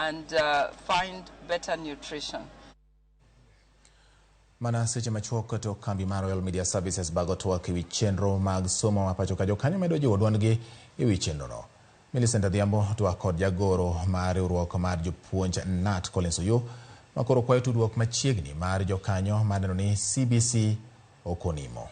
And find better nutrition. Mana seche machuok to kambi mar Royal Media Services bago twak ewi chenro mag somo ma pacho ka. Jokanyo medo jiwo duondgi ewi chenrono. Millicent Adhiambo twak kod jagoro mar riwruok mar jopuonj KNUT, Collins Oyuu, makoro kwayo tudruok machiegni mar jokanyo mar neno ni CBC ok onimo.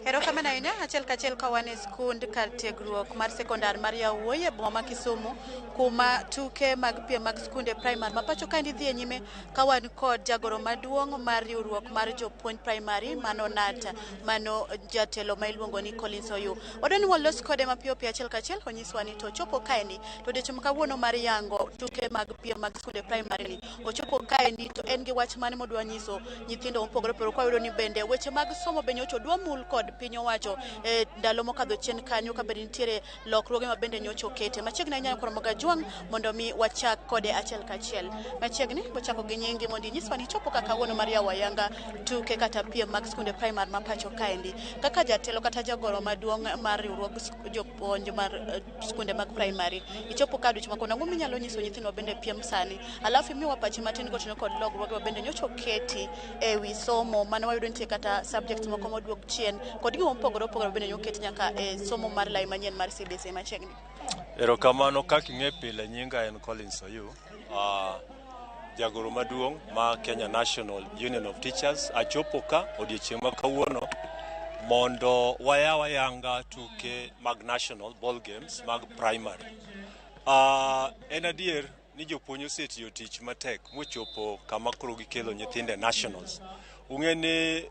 Erokamano ahinya. Achiel kachiel ka wan e skund kar tiegruok mar sekondar mar yawuoyi e boma ma Kisumu, kuma tuke mag piem mag skunde primary ma pacho kaendi dhi e nyime, ka wan kod jagoro maduong' mar riwruok mar jopuonj primary, mano KNUT, mano jatelo ma iluongo ni Collins Oyuu. Wadwa ni walos kode mapiyo piyo achiel kachiel onyiswa ni to ochopo kaendi to odiochieng' ma kawuono mar yango tuke mag piem mag skunde primary ni ochopo kaendi to en gi wach mane modwa nyiso nyithindo mopogore opogore, kwa wayudo ni bende weche mag somo be nyocha odwa mul kod piny owacho e ndalo mokadho chien kanyo, ka bende nitiere lokruoge ma bende nyocha okete machiegni ahinya. Koro Mogajwang' mondo mi wachak kode achiel kachiel machiegni. Wachako gi nyingi mondo inyiswa ni chopo kaka kawuono mar yawo ayanga tuke kata piem mag skunde primary ma pacho kaendi, kaka jatelo kata jagoro maduong' mar riwruog jopuonj mar skunde mag primary, ichopo ka odiochieng' ma kawuono, ang'o minyalo nyiso nyithindo bende piem sani, alafu imiwa pachi matin gotieno kod lokruoge ma bende nyocha oketi e wi somo mane wayudo nitie kata subjects moko moduog chien kod gima mopogore opogore bende nyoket nyaka e somo mar lai manyien mar CBC machiegni? Erokamano. Kaka ing'e pile, nyinga en Collins Oyuu, jagoro maduong' ma Kenya National Union of Teachers. Achopo ka odiochieng' ma kawuono mondo wayaw ayanga tuke mag National Ball Games mag primary. En adier ni jopuonj osetiyo tich matek mochopo kama koro gikelo nyithindo e nationals. Ung'e ni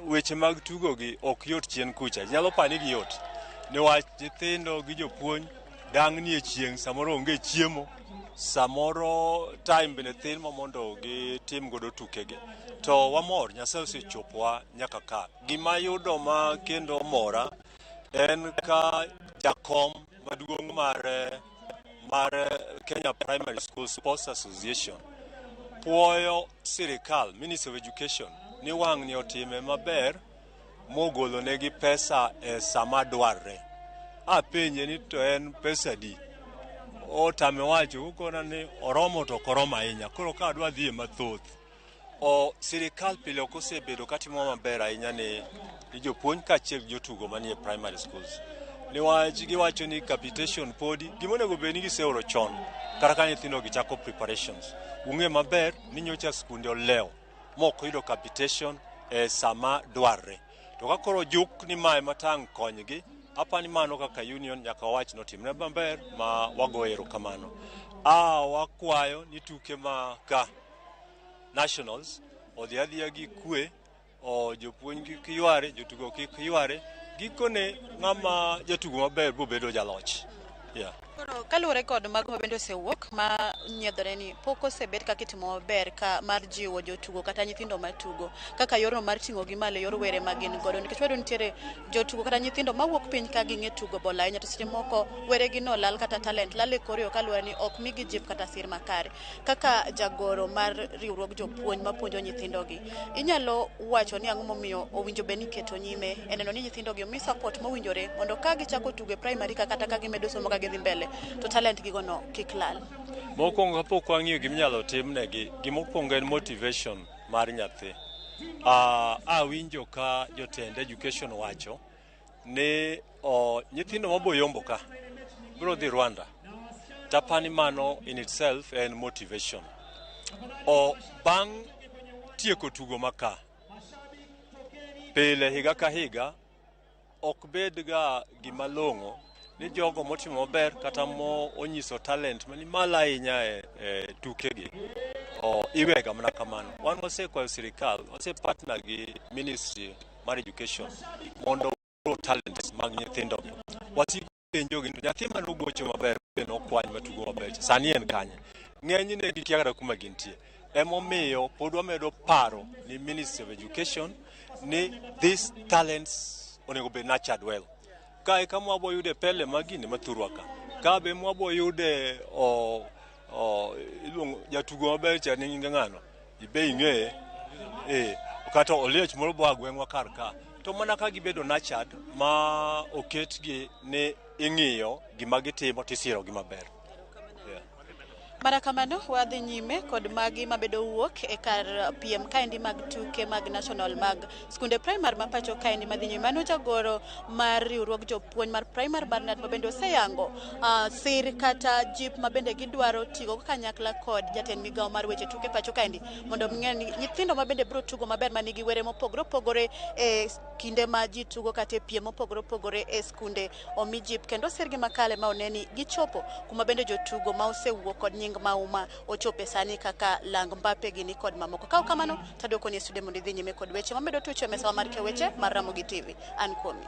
weche mag tugogi ok yot chien kucha. Nyalo pa ni giyot niwach nyithindo gi jopuonj dang'ni e chieng', samoro onge chiemo, samoro time bende thin ma mondo gitim godo tukegi. To wamor, Nyasaye osechopowa nyaka ka. Gima yudo ma kendo mora en ka jakom maduong' mar Kenya Primary School Sports Association puoyo sirikal, Ministry of Education, ni wang'ni otime maber mogolo negi pesa e sama dwarre. Apenje ni to en pesa adi? Otame wacho, okona ni oromo to ok oromo ahinya. Koro ka adwa dhiye mathoth. O sirikal pile ok osebedo katimo maber ahinya ni jopuonj kaachiel gi jotugo manie primary schools. Niwach giwacho ni capitation podi gima onego bed ni giseoro chon kata ka nyithindo gichako preparations. Ung'e maber ni nyocha skunde olewo mok oyudo capitation e sama dwarre. To ka koro juk ni mae matang' konygi, apa ni mano kaka union nyaka wawach notimre maber ma wagoyo erokamano. A wakwayo ni tuke ma ka nationals odhi adhiya gi kwe, o jopuonj kik yware, jotugo kik yware, gikone ng'ama jatugo maber biro bedo jaloch. Yeah. Koro kaluwore kod mago ma bende osewuok ma nyiedhore ni pok osebed kaka itimo maber ka mar jiwo jotugo kata nyithindo matugo kaka yorno mar ting'o gi malo e yor were ma gin godo, nikech wayudo nitiere jotugo kata nyithindo mawuok piny ka ging'e tugo bol ahinya, to seche moko weregi no lal kata talent lal e kor yo kaluwore ni ok migi jip kata sir makare. Kaka jagoro mar riwruog jopuonj mapuonjo nyithindogi, inyalo wacho ni ang'o momiyo owinjo bed ni iketo nyime e neno ni nyithindogi omi support mowinjore mondo ka gichako tugo e primary ka kata ka gimedo somo ka gidhi mbele to talent gigo no kik lal? Mokwongo, kapok wang'iyo giminyalo timnegi, gimokwongo en motivation mar nyathi. Awinjo ka jotend education wacho ni nyithindo maboyombo ka biro dhi Rwanda. Tapani mano in itself en motivation. O bang' tieko tugo maka, pile higa ka higa ok bed ga gima long'o ni jogo motimo maber kata mo onyiso talent mani malo ahinya e tukegi o iwega mana kamano. Wan wasekwayo sirikal, wase partner gi Ministry mar Education mondo grow talents mag nyithindo. Wasiko penjogi ni nyathi mane ogocho maber be nokwany matugo maber cha, sani en kanye? Ng'enyne gikia kata kuma gintie. Emomiyo pod wamedo paro ni Ministry of Education ni these talents onego bed nurtured well. Kae kama wabo yude Pele magini mathurwa ka. Ka be mwabo yude o iluongo jatugo maber cha ni nyinge ng'ano? Ibe ing'eye. Kata Oliech moro boa gweng'wa kar ka. To mana ka gibedo nurtured ma oketgi ni ing'iyo gima gitimo tisiro gi maber. Yeah. Mana kamano wadhi nyime kod magi mabedo wuok e kar piem kaendi mag tuke mag national mag skunde primary ma pacho kaendi madhi nyime. Mano jagoro mar riwruog jopuonj mar primary mar KNUT mabende oseyango sir kata jip mabende gidwaro tigo kanyakla kod jatend migawo mar weche tuke pacho kaendi mondo ng'e ni nyithindo mabende biro tugo maber manigi were mopogore opogore e kinde ma ji tugo kata e piem mopogore opogore e skunde omi jip kendo osirgi makale ma one ni gichopo kuma bende jotugo ma osewuok kod nying mauma ochope sani kaka Lang Mbappe gini kod mamoko. Kaw kamano taduoko ni e studio mondo idhi nyime kod weche mamedo tucho e mesawa mar weche mar Ramogi TV. An kuomi.